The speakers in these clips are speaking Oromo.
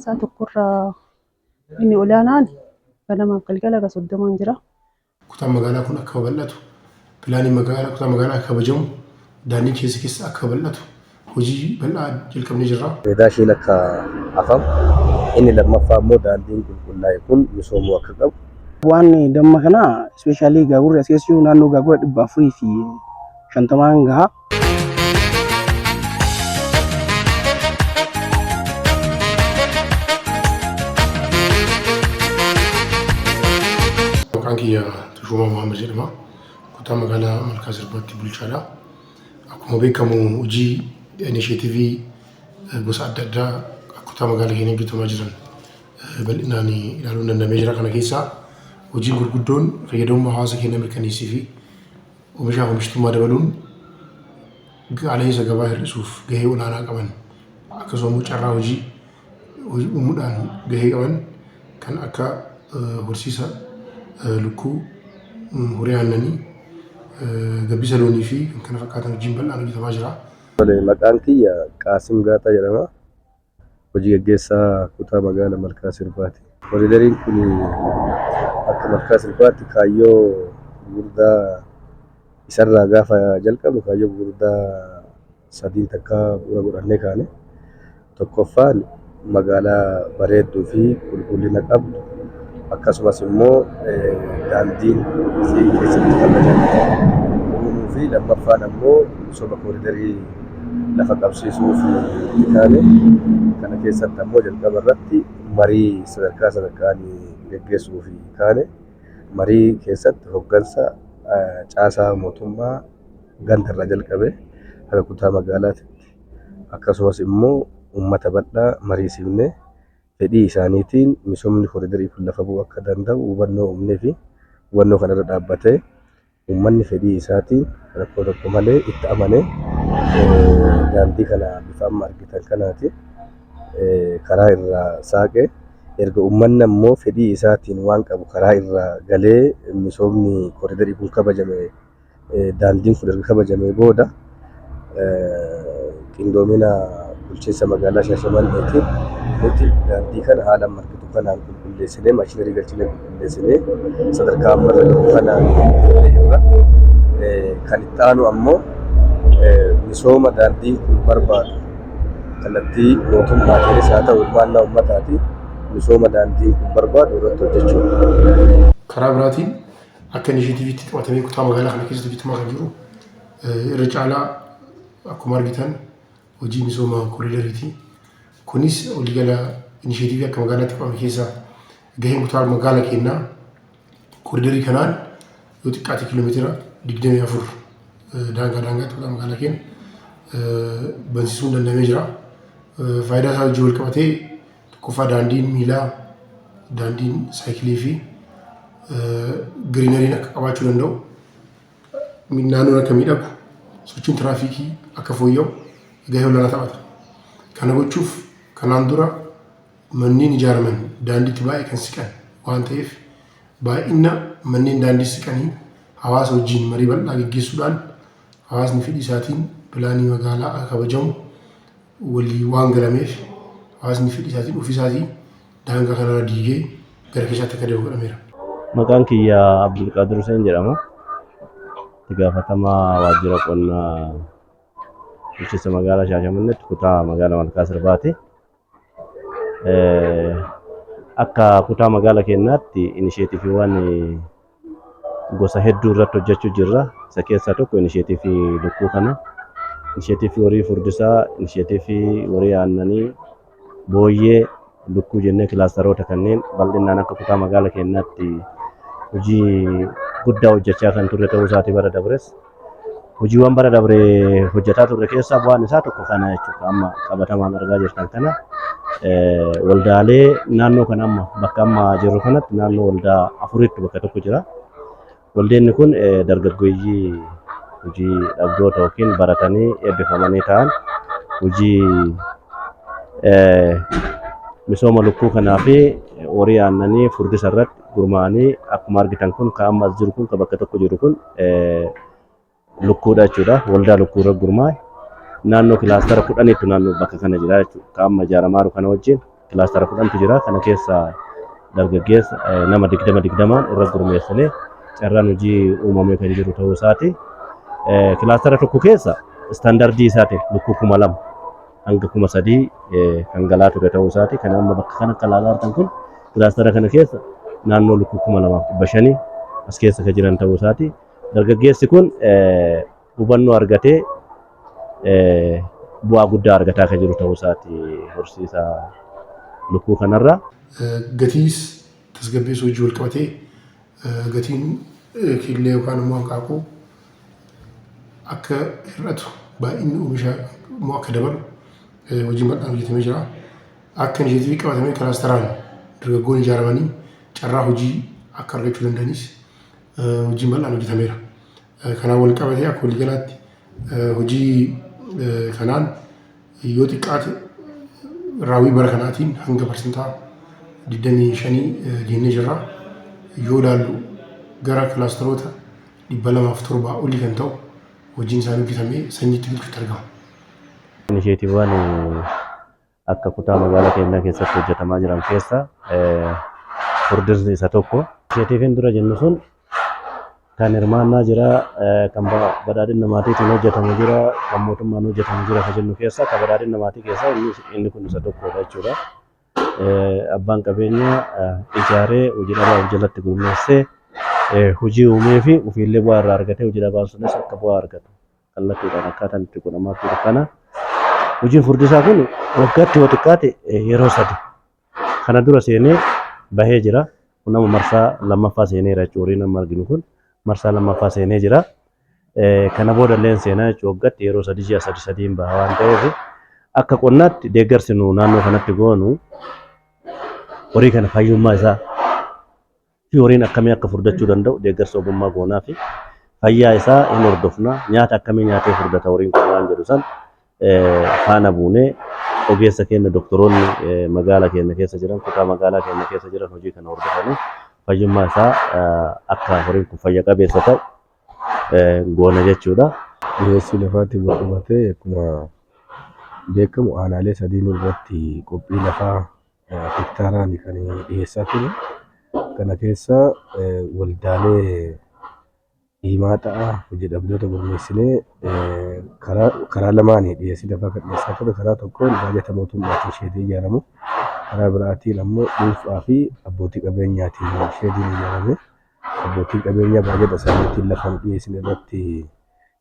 Sa'a tokkorraa inni olaanaan ganamaaf galgala ga 30n jira. Kutaan magaalaa kun akka babal'atu, pilaaniin magaalaa kutaa magaalaa akka kabajamu, daandiin keessa keessa akka babal'atu hojii bal'aa jalqabnee jirra. Daashiin akka hafamu, inni lammaffaa immoo daandiin qulqullaa'e kun misoomuu akka qabu. Waan damma kana especially gaagurri as keessa jiru naannoo gaagura 450 gaha. Maqaan kiyya Tashoomaa Muhammad jedhama. Kutaa magaalaa Malkaa Sirbaatti bulchaadha. Akkuma beekamu hojii inisheetivii gosa adda addaa kutaa magaalaa keenya hojjetamaa jiran bal'inaan ilaaluun danda'amee jira. Kana keessaa hojiin gurguddoon fayyadamummaa hawaasa keenyaa mirkaneessii fi oomishaa fi oomishtummaa dabaluun qaala'insa gabaa hir'isuuf gahee olaanaa qaban akkasuma immoo carraa hojii uumuudhaan gahee qaban kan akka horsiisa lukkuu, horii aannanii, gabbisa loonii fi kan kana fakkaatan hojiin bal'aan hojjetamaa jira. Maqaan kiyya Qaasim Gaaxaa jedhama. Hojii gaggeessaa kutaa magaala Malkaa Sirbaati. Koridariin kun akka Malkaa Sirbaatti kaayyoo gurguddaa isarraa gaafa jalqabnu kaayyoo gurguddaa sadiin takka bu'uura godhannee kaane. Tokkoffaan magaalaa bareedduu fi qulqullina qabdu akkasumas immoo daandiin isii keessatti kabajamu uumuu fi lammaffaan ammoo misooma koridarii lafa qabsiisuuf itti kaane. Kana keessatti ammoo jalqaba irratti marii sadarkaa sadarkaan geggeessuuf kaane. Marii keessatti hoggansa caasaa mootummaa ganda irraa jalqabee haga kutaa magaalaatti akkasumas immoo uummata bal'aa mariisifnee fedhii isaaniitiin misoomni koridarii kun lafa bu'uu akka danda'u hubannoo uumnee fi hubannoo kanarra dhaabbatee uummanni fedhii isaatiin rakkoo tokko malee itti amanee daandii kana bifa amma argitan kanaatiin karaa irraa saaqe. Erga uummanni ammoo fedhii isaatiin waan qabu karaa irraa galee misoomni koridarii kun kabajame daandiin kun erga kabajamee booda qindoomina bulchiinsa magaalaa Shaashamanneetiin nuti daandii kana haala amma argitu kanaan qulqulleessinee maashinarii galchinee qulqulleessinee sadarkaa amma irra jiru kanaan deemnee jirra. Kan itti aanu ammoo misooma daandiin kun barbaadu kallattii mootummaatiinis haa ta'u hirmaannaa uummataatiin misooma daandiin kun barbaadu irratti hojjechuudha. Karaa biraatiin akka inisheetiiviitti qabatamee kutaa magaalaa kana keessatti hojjetamaa kan jiru irra caalaa akkuma argitan hojii misooma koriidariiti. Kunis waliigala inisheetiivii akka magaalaatti qabame keessaa gaheen kutaa magaala keenyaa koriidarii kanaan yoo xiqqaate kiiloomeetira 24 daangaa daangaatti kutaa magaalaa keenya bansiisuun danda'amee jira. Faayidaa isaa wajjin wal qabatee tokkoffaa daandiin miilaa, daandiin saayikilii fi giriinariin akka qabaachuu danda'u, naannoon akka miidhagu, sochiin tiraafikii akka fooyya'u gahee olaanaa taphata. Kana gochuuf kanaan dura manneen ijaaraman daandiitti baay'ee kan siqan waan ta'eef baay'ina manneen daandii siqanii hawaasa wajjin marii bal'aa geggeessuudhaan hawaasni fedhii isaatiin pilaanii magaalaa akka kabajamu walii waan galameef hawaasni fedhii isaatiin ofii isaatii daangaa kanarra diigee gara keessaatti akka deemu godhameera. Maqaan kiyya Abdulqaadir Hussein jedhama. Itti gaafatamaa waajjira qonnaa bulchiinsa magaalaa Shaashamanneetti kutaa magaalaa Malkaa Sirbaati. Akka kutaa magaala keenyaatti inisheetiiviiwwan gosa hedduu irratti hojjechuu jirra. Isa keessaa tokko inisheetiivii lukkuu kana. Inisheetiivii horii furdisaa, inisheetiivii horii aannanii, booyyee, lukkuu jennee kilaastaroota kanneen bal'inaan akka kutaa magaala keenyaatti hojii guddaa hojjechaa kan turre ta'uu isaatii bara dabres. Hojiiwwan bara dabre hojjetaa turre keessaa bu'aan isaa tokko kana jechuudha. Amma qabatamaan argaa jirtan kana waldaalee naannoo kana amma bakka amma jirru kanatti naannoo waldaa afuritti bakka tokko jira. Waldeenni kun dargaggeeyyii hojii dhabdoota yookiin baratanii eebbifamanii ta'an hojii misooma lukkuu kanaa fi horii aannanii furdisa irratti gurmaa'anii akkuma argitan kun kan amma as jiru kun kan bakka tokko jiru kun lukkuudha jechuudha. Waldaa lukkuu irra gurmaa'e. Naannoo kilaastara 10tu naannoo bakka kana jira jechuudha. Kan amma ijaaramaa jiru kana wajjin. Kilaastara 10tu jira. Kana keessa dargaggeessa nama 20 20n irra gurmeessanii carraan hojii uumamee kan jiru ta'uu isaati. Kilaastara tokko keessa istaandardii isaatiin lukkuu 2000 hanga 3000 kan galaa ture ta'uu isaati. Kan amma bakka kana akka ilaalaa jirtan kun kilaastara kana keessa naannoo lukkuu 2500 as keessa kan jiran ta'uu isaati. Dargaggeessi kun hubannoo argatee bu'aa guddaa argataa kan jiru ta'uu isaati horsiisa lukkuu kanarraa. Gatiis tasgabbeessuu hojii wal qabatee, gatiin killee yookaan immoo hanqaaquu akka hir'atu, baay'inni oomisha immoo akka dabalu hojiin bal'aan hojjetamee jira. Akka inisheetivii qabatamee kilaasteraan dargaggoon ijaaramanii carraa hojii akka argachuu danda'anis hojiin bal'aan hojjetameera. Kanaan wal qabatee akka waliigalaatti hojii kanaan yoo xiqqaate raawwii bara kanaatiin hanga 25% jennee jirra. Yoo ilaallu gara kilaasteroota 207 olii kan ta'u hojiin isaanii hojjetamee sanyiitti galchuutti argama. Inisheetiiwwan akka kutaa magaalaa keenyaa keessatti hojjetamaa jiran keessa furdisni isa tokko. Inisheetiiviin dura jennu sun kan hirmaannaa jira, kan badhaadhina maatiitiin hojjetamu jira, kan mootummaan hojjetamu jira kan jennu keessa kan badhaadhina maatii keessaa inni kun isa tokkodha jechuudha. Abbaan qabeenyaa ijaaree hojii dhabaa of jalatti gurmeessee hojii uumee fi ofiillee bu'aa irraa argatee, hojii dhabaan sunis akka bu'aa argatu kallattiidhaan akkaataan itti godhamaa ture kana. Hojiin furdisaa kun waggaatti yoo xiqqaate yeroo sadi. Kana dura seenee bahee jira. Kun nama marsaa lammaffaa seeneera jechuudha. Horiin amma arginu kun marsaa lammaffaa seenee jira. Kana booda illee seenaa jechuudha. Waggaatti yeroo sadi, ji'a sadi sadiin baha waan ta'eef, akka qonnaatti deeggarsi nu naannoo kanatti goonu horii kana fayyummaa isaa fi horiin akkamii akka furdachuu danda'u deeggarsa ogummaa goonaa fi fayyaa isaa hin hordofna. Nyaata akkamii nyaatee furdata horiin kun waan jedhu san faana buunee, ogeessa keenya doktoroonni magaala keenya keessa jiran, kutaa magaalaa keenya keessa jiran hojii kana hordofanii fayyummaa isaa akka horiin kun fayya qabeessa ta'u goona jechuudha. Dhiyeessii lafaatiin wal qabatee, akkuma beekamu aanaalee sadiin irratti qophii lafaa hektaaraan kan dhiyeessaa ture. Kana keessa waldaalee himaa ta'a hojii dhabdoota gurmeessinee karaa lamaanii dhiyeessii lafaa kan dhiyeessaa ture. Karaa tokkoon baajata mootummaatiin sheedii ijaaramu, karaa biraatiin ammoo dhuunfaa fi abbootii qabeenyaatiin sheediin ijaarame. Abbootiin qabeenyaa baajata isaaniitiin lafa nu dhiyeessin irratti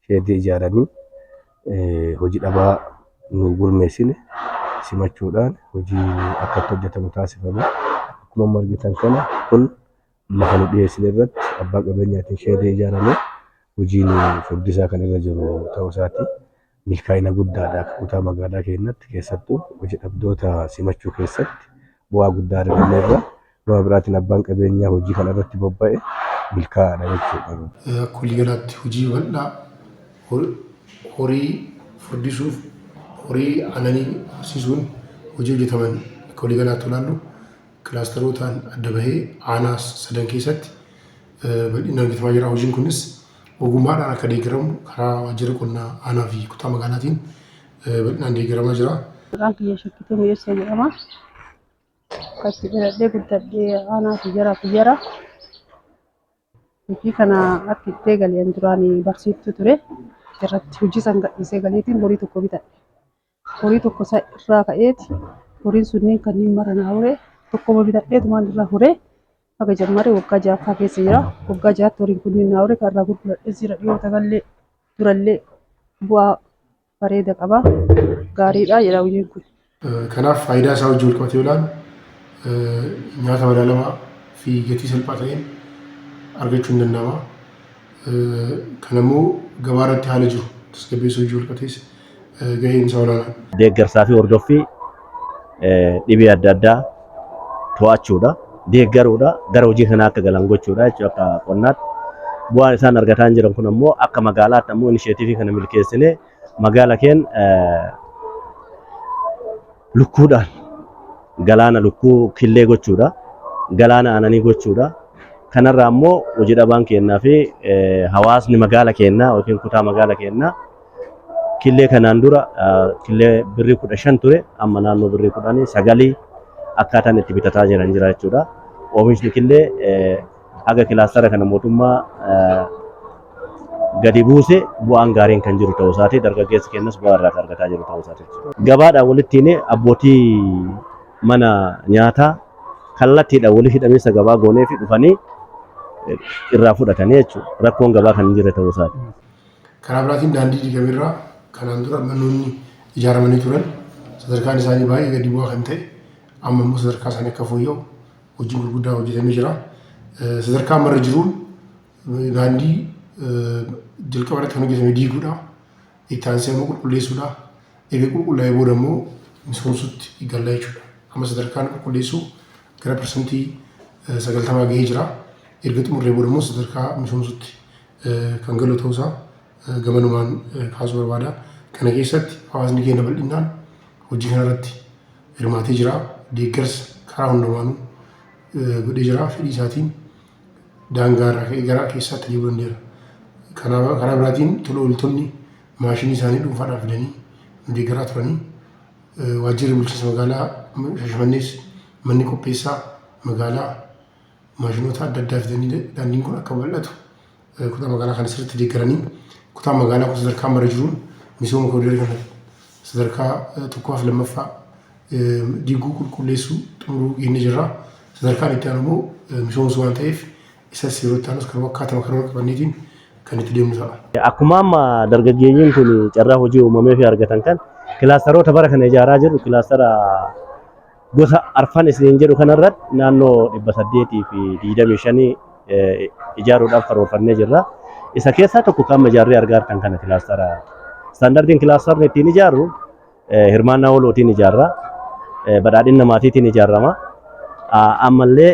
sheedii ijaaranii hojii dhabaa nu gurmeessine simachuudhaan hojii akka itti hojjetamu taasifame. Akkuma amma argitan kana, kun lafa nu dhiyeessine irratti abbaa qabeenyaatiin sheedii ijaarame hojiin furdisaa kan irra jiru ta'uu isaati. Milkaa'ina guddaadha akka kutaa magaalaa keenyatti, keessattuu hojii dhabdoota simachuu keessatti bu'aa guddaa arganneerra. Gama biraatiin abbaan qabeenyaa hojii kana irratti bobba'e milkaa'aadha jechuudha. Akka waliigalaatti hojii bal'aa horii furdisuuf, horii aannanii horsiisuun hojii hojjetaman akka waliigalaatti ilaallu, kilaasterootaan adda bahee aanaa sadan keessatti bal'inaan hojjetamaa jira. Hojiin kunis ogummaadhaan akka deeggaramu karaa waajjira qonnaa aanaa fi kutaa magaalaatiin bal'inaan deeggaramaa jira. Maqaan kiyya Shakkitee Mi'eessoo jedhama. Akka itti dhaladhee guddadhee aanaa Xiyyaraa Xiyyara. Hojii kana akka itti eegaleen duraan barsiiftuu ture. Irratti hojii san gadhiisee galeetiin horii tokko bitadhe. Horii tokko irraa ka'eeti horiin sunniin kanneen mara naa hore. Tokkoma bitadheetumaan irraa horee haga jammaree waggaa ja'affaa keessa jira. Waggaa ja'atti horiin kunniin naa hore. Kan irraa gurguradhes jira, dhiyoota gallee durallee bu'aa bareeda qaba. Gaariidha jedha hojiin kun. Kanaaf faayidaa isaa wajjin wal qabatee yoo ilaalu, nyaata madaalamaa fi gatii salphaa ta'een argachuun ni danda'ama. Kana immoo gabaa irratti haala jiru tasgabbeessuu wajjin wal qabatees gaheen isaa olaanaadha. Deeggarsaa fi hordoffii dhibee adda addaa to'achuudha, deeggaruudha, gara hojii kanaa akka galan gochuudha jechuudha akka qonnaatti. Bu'aan isaan argataa jiran kun ammoo akka magaalaatti ammoo inisheetiivii kana milkeessinee magaala keenya lukkuudhaan galaana lukkuu killee gochuudha, galaana aananii gochuudha. Kanarraa ammoo hojii dhabaan keenyaa fi hawaasni magaala keenyaa yookiin kutaa magaala keenyaa killee kanaan dura killee birrii 15 ture amma naannoo birrii 19 akkaataan itti bitataa jiran jira jechuudha. Oomishni killee haga kilaastara kana mootummaa gadi buuse bu'aan gaariin kan jiru ta'uu isaati. Dargaggeessi keenyas bu'aa irraa kan argataa jiru ta'uu isaati. Gabaadhaan walitti hidhee abbootii mana nyaataa kallattiidhaan walitti hidhamiinsa gabaa goonee fi dhufanii irraa fudhatanii jechuudha. Rakkoon gabaa kan hin jirre ta'uu isaati. Karaa biraatiin daandii diigamerraa kanaan dura manoonni ijaaramanii turan sadarkaan isaanii baay'ee gadi bu'aa kan ta'e amma immoo sadarkaa isaanii akka fooyya'u hojiin gurguddaa hojjetamee jira. Sadarkaa amma irra jiruun daandii jalqaba irratti kan hojjetame diiguudha. Itti aansee immoo qulqulleessuudha. Erga qulqullaa'ee booda immoo misoomsuutti galla jechuudha. Amma sadarkaan qulqulleessuu gara 90% gahee jira. Erga xumurree booda immoo sadarkaa misoomsuutti kan galu ta'uusaa gamanumaan kaasuu barbaada. Kana keessatti hawaasni keenya bal'inaan hojii kanarratti hirmaatee jira. Deeggarsa karaa hundumaanuu godhee jira. Fedhii isaatiin daangaa irraa ka'ee gara keessaatti deemuu danda'eera. Karaa biraatiin tola ooltonni maashinii isaanii dhuunfaadhaan fidanii nu deeggaraa turanii waajjirri bulchiinsa magaalaa Shaashamannees manni qopheessaa magaalaa maashinoota adda addaa fidanii daandiin kun akka bal'atu kutaa magaalaa kana sirriitti deeggaranii kutaa magaalaa kun sadarkaa mara jiruun misooma koriidarii kana sadarkaa tokkoffaa fi lammaffaa diiguu qulqulleessuu xumuruu geenye jirra. Sadarkaan itti aanu immoo misoomsuu waan ta'eef isas yeroo itti aanus kanuma akkaatuma karoora qabanneetiin kan itti deemnu ta'a. Akkuma amma dargaggeeyyiin kun carraa hojii uumamee fi argatan kan kilaastaroota bara kana ijaaraa jirru kilaastara gosa arfan isiniin jedhu kanarratti naannoo 825 ijaaruudhaaf karoorfannee jirra. Isa keessaa tokko kan amma ijaarree argaa jirtan kana kilaastara. Istaandardiin kilaastarri ittiin ijaarru hirmaannaa walootiin ijaarra. Badhaadhina maatiitiin ijaarama. Ammallee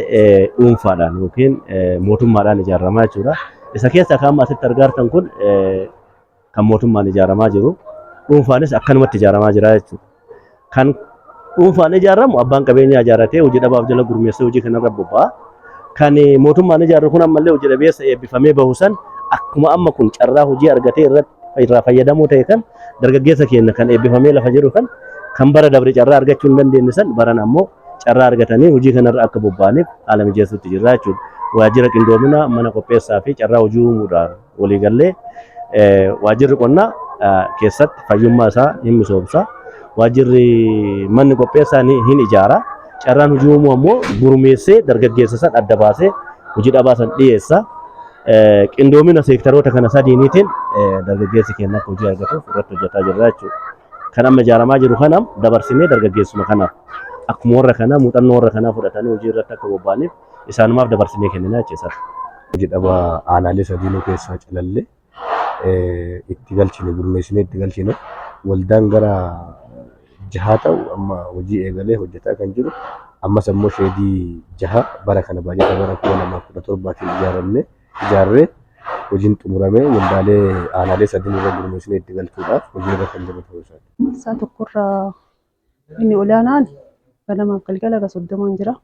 dhuunfaadhaan yookiin mootummaadhaan ijaarama jechuudha. Isa keessaa kan amma asitti argaa jirtan kun kan mootummaan ijaaramaa jiru. Dhuunfaanis akkanumatti ijaaramaa jira jechuudha. Kan dhuunfaan ijaaramu abbaan qabeenyaa ijaarratee hojii dhabaaf jala gurmeessee hojii kanarra bobba'a. Kan mootummaan ijaarru kun ammallee hojii dhabeessa eebbifamee bahu san akkuma amma kun carraa hojii argatee irraa fayyadamuu ta'e kan dargaggeessa keenya kan eebbifamee lafa jiru kan kan bara dabre carraa argachuu hin dandeenye san baran ammoo carraa argatanii hojii kanarra akka bobba'aniif haala mijeessuutti jirra jechuudha. Waajjira qindoomina mana qopheessaa fi carraa hojii uumuudhaan waliigallee waajjirri qonnaa keessatti fayyummaa isaa hin misoomsa. Waajjirri manni qopheessaa hin ijaara. Carraan hojii uumuu ammoo gurmeessee dargaggeessa san adda baasee hojii dhabaa san dhiyeessa. Qindoomina seektaroota kana sadiiniitiin dargaggeessi keenya akka hojii argatuuf irratti hojjetaa jirra jechuudha. Kan amma ijaaramaa jiru kana dabarsinee dargaggeessuma kanaaf akkuma warra kanaa muuxannoo warra kanaa fudhatanii hojii irratti akka bobba'aniif isaanumaaf dabarsinee kennina jechuudha. Hojii dhabaa aanaalee sadiinuu keessaa calallee itti galchine gurmeessinee itti galchine waldaan gara jahaa ta'u amma hojii eegalee hojjetaa kan jiru ammas ammoo sheedii jaha bara kana baajata bara 2017tiin ijaaramne ijaarree hojiin xumuramee waldaalee aanaalee sadiin irra gurmeessinee itti galchuudhaaf hojii irra kan jiru ta'uu isaati. Isaa tokkorraa inni olaanaan ganamaaf galgala haga 30n jira.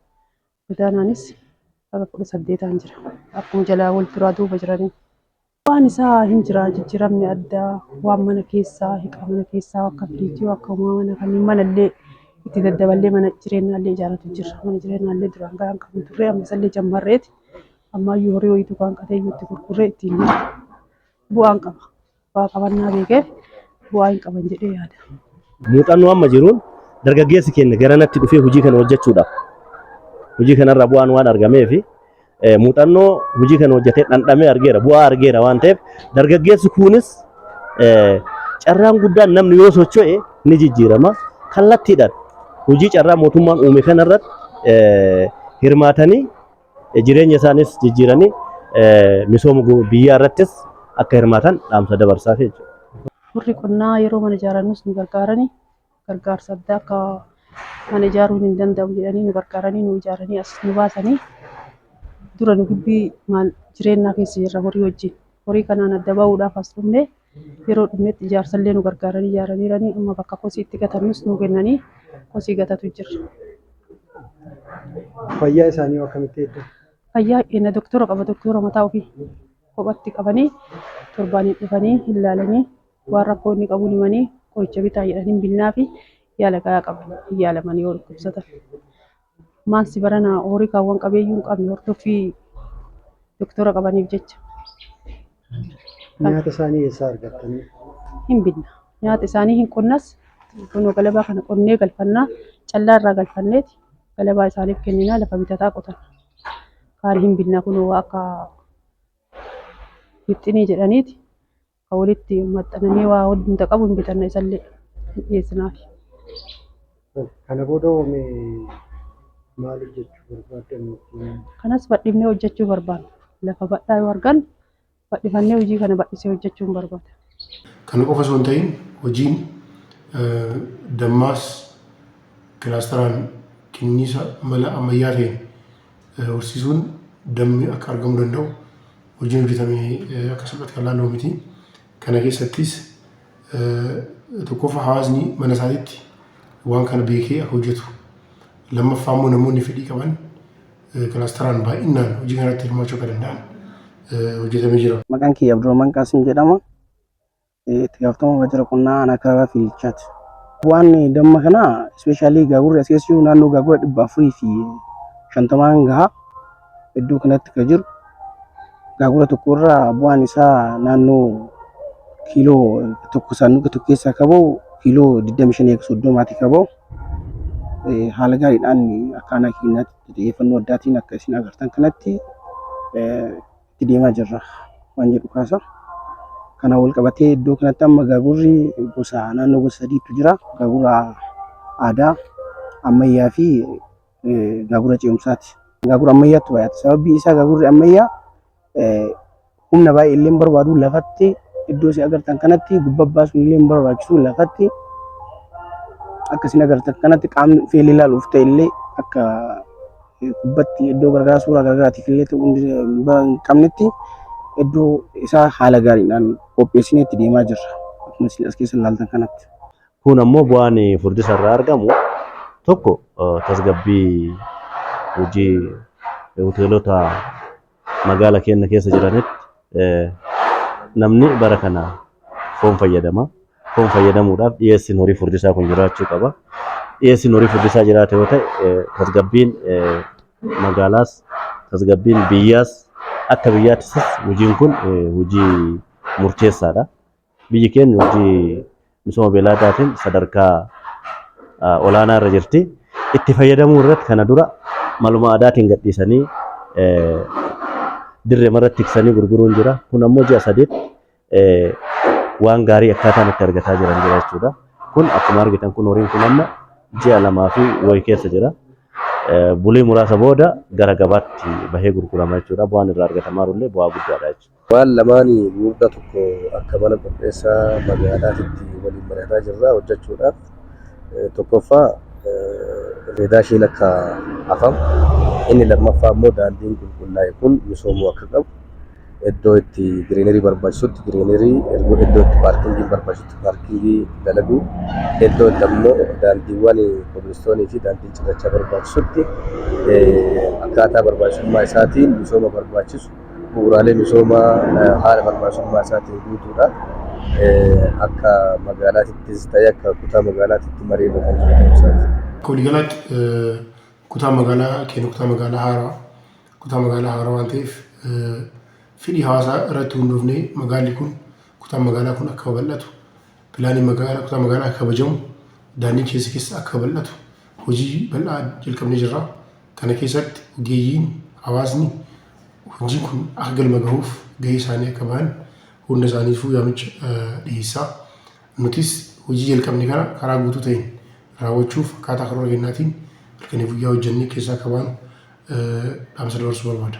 Gadaanaanis haga 18n jira. Akkuma jalaa wal duraa duuba jiranii. Waan isaa hin jira jijjiiramni addaa waan mana keessaa hiikaa mana keessaa akka firiijii akka mana kanneen manallee itti daddaballee mana jireenyaallee ijaarratu jira. Mana jireenyaallee duraan gahaan qabnu turre amma isallee jammarreeti. Ammaayyuu horii wayiitu kan qatee itti gurgurree ittiin jira. Bu'aan qaba. Bu'aa qabannaa beekee bu'aa hin qaban jedhee yaada. Muuxannoo amma jiruun dargaggeessi keenya garanatti dhufee hojii kana hojjechuudhaaf hojii kanarraa bu'aan waan argameef muuxannoo hojii kana hojjetee dhandhamee argeera bu'aa argeera waan ta'eef dargaggeessi kunis carraan guddaan namni yoo socho'e ni jijjiirama kallattiidhaan hojii carraa mootummaan uume kanarratti hirmaatanii jireenya isaanis jijjiiranii misooma biyyaa irrattis akka hirmaatan dhaamsa dabarsaaf jechuudha. Warri qonnaa yeroo mana ijaarannus nu gargaaranii gargaarsa addaa akka mana ijaaruun hin danda'amu jedhanii nu gargaaranii nu ijaaranii as nu baasanii dura nu gibbii maal jireenyaa keessa jirra horii wajjin. Horii kanaan adda bahuudhaaf as dhufne yeroo dhufnetti ijaarsallee nu gargaaranii ijaaraniiranii amma bakka kosii itti gatannus nu kennanii kosii gatatu jirra. Fayyaa isaanii hoo akkamitti eegdu? Fayyaa keenya doktora qaba doktora mataa ofii kophatti qabanii torbaaniin dhufanii hin laalanii waan rakkoo inni qabu himanii qoricha bitaa jedhanii binnaa fi yaala gahaa qaban hin yaalamanii yoo dhukkubsatan. Maansi barana horii kaawwan qabeeyyuu hin qabne hordoffii doktora qabaniif jecha. Nyaata isaanii eessaa argattanii? Hin binna. Nyaata isaanii hin qonnas kunoo galabaa kana qonnee galfannaa callaa irraa galfanneeti galabaa isaaniif kenninaa lafa bitataa qotan. Kaan hin binna kunoo akka fixxinii jedhaniiti kan walitti maxxananii waa hunda qabu hin bitanna isallee hin dhiyeessinaaf. Kana booda oomee maal hojjechuu barbaaddan? Kanas bal'ifnee hojjechuu barbaanna. Lafa bal'aa yoo arganne bal'ifannee hojii kana bal'isee hojjechuun barbaada. Kana qofa osoo hin ta'in hojiin dammaas kilaasteraan kinniisa mala ammayyaa ta'een horsiisuun dammi akka argamuu danda'u hojiin hojjetame akka salphaatti kan laallamu miti. Kana keessattis tokkoffaa hawaasni mana isaatiitti waan kana beekee akka hojjetu, lammaffaa immoo namoonni fedhii qaban kilaasteraan baay'inaan hojii kanatti hirmaachuu akka danda'an hojjetamee jira. Maqaan kiyya Abdurrahman Qaasim jedhama. Itti gaafatama waajjira qonnaa aanaa Karaaraa Fiilchaati. Bu'aan damma kanaa especially gaagurri as keessa jiru naannoo gaagura 450n gaha. Iddoo kanatti kan jiru gaagura tokko irraa bu'aan isaa naannoo kiiloo tokko saanduqa tokko keessaa qabu kiiloo 25 hanga 30ti qabu. Haala gaariidhaan akka aanaa keenyaatti xiyyeeffannoo addaatiin akka isin agartan kanatti itti deemaa jirra waan jedhu kaasa. Kana wal qabatee iddoo kanatti amma gaagurri gosa naannoo gosa sadiitu jira. Gaagura aadaa, ammayyaa fi gaagura ce'umsaati. Gaagura ammayyaatu baay'ata. Sababni isaa gaagurri ammayyaa humna baay'ee illee hin barbaadu lafatti iddoo isin agartan kanatti gubbaa baasuun illee hin barbaachisu lafatti akka isin agartan kanatti qaamni dhufee illee ilaaluuf ta'e illee akka gubbatti iddoo garagaraa suuraa garagaraatiif illee ta'uu hin qabnetti iddoo isaa haala gaariidhaan qopheessinee itti deemaa jirra. Akkuma isin as keessa ilaaltan kanatti. Kun ammoo bu'aan furdisa irraa argamu tokko tasgabbii hojii hoteelota magaala keenya keessa jiranitti namni bara kana foon fayyadama. Foon fayyadamuudhaaf dhiyeessiin horii furdisaa kun jiraachuu qaba. Dhiyeessiin horii furdisaa jiraate yoo ta'e tasgabbiin magaalaas tasgabbiin biyyaas akka biyyaattis hojiin kun hojii murteessaadha. Biyyi keenya hojii misooma beeladaatiin sadarkaa olaanaa irra jirti. Itti fayyadamuu irratti kana dura maluma aadaatiin gadhiisanii dirree irratti tiksanii gurguruun jira. Kun ammoo ji'a sadiitti waan gaarii akkaataan itti argataa jiran jira jechuudha. Kun akkuma argitan kun horiin kun amma ji'a lamaa fi wayii keessa jira. Bulii muraasa booda gara gabaatti bahee gurgurama jechuudha. Bu'aan irraa argatamaa jirullee bu'aa guddaadha jechuudha. Waan lamaan gurguddaa tokko akka mana qopheessaa magaalaatitti waliin mari'ataa jirra hojjechuudhaaf. Tokkoffaa reedaashiin akka hafamu, inni lammaffaa immoo daandiin qulqullaa'e kun misoomuu akka qabu, iddoo itti greenery barbaachisutti greenery, iddoo itti parkingiin barbaachisutti parkingii dalaguu, iddoo itti ammoo daandiiwwan cobblestone fi daandii cirrachaa barbaachisutti akkaataa barbaachisummaa isaatiin misooma barbaachisu bu'uuraalee misoomaa haala barbaachisummaa isaatiin guutuudha. Akka magaalaatittis ta'e akka kutaa magaalaatitti marii irra kan jiru ta'uu isaati. Akka waliigalaatti kutaa magaalaa keenya kutaa magaalaa haaraa waan ta'eef fedhii hawaasaa irratti hundoofnee magaalli kun kutaa magaalaa kun akka babal'atu pilaanii magaalaa kutaa magaalaa akka kabajamu daandiin keessa keessa akka babal'atu hojii bal'aa jalqabnee jirra. Kana keessatti ogeeyyiin hawaasni hojiin kun akka galma gahuuf gahee isaanii akka bahan hunda isaaniifuu yaamicha dhiyeessaa. Nutis hojii jalqabne kana karaa guutuu ta'een raawwachuuf akkaataa karoora kennaatiin halkanii guyyaa hojjennee keessaa akka baanu dhaamsa dabarsuu barbaada.